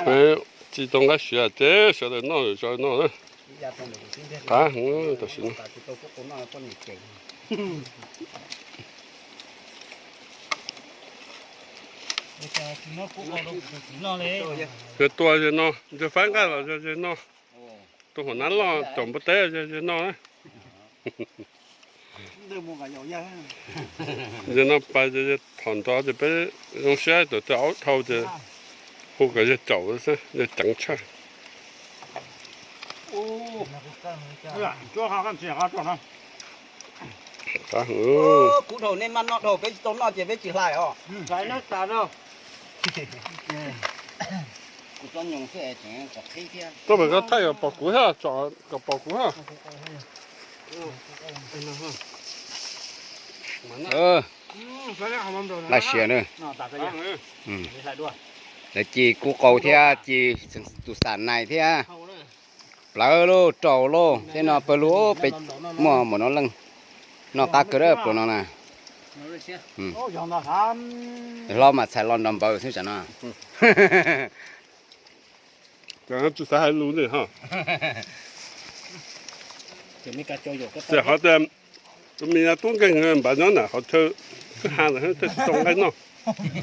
Peb tsis tau nqaij siav ces sawv daws noj tso noj na. Qab heev tam sim no. Yog tua ze no, yog faib nqaij los yog ze no. Tua hauv nab loj caum npua teb yog ze no na. Ze no pais ces thom nrov ces peb zoo siab tau tej aub dhau ces hu kom yawg caum xwb, yawg ceev tshaj. Kuv dhau nej maj noj dhau, peb tsis tau noj ces peb tsis hlais os. Tuaj pem koj thaij kom pom kuv thiab, kom pom kuv thiab. Nqaij siav na. Lawv ci kub qau thiab ci tus xam nais thiab. Plawv lauj, rau lauj, tej no pawg lug peb muaj npaum no leej. Noj qab kawg dab pluas no na. Hlob mas txhais lo nrov npaws xwb tsam no. Tsis xav hais lus li ho. Xyov tias tus me nyuam tub nkeeg npav nyob nram qhov chaw kwj ha ntawd thiaj tsis tau nqaij noj.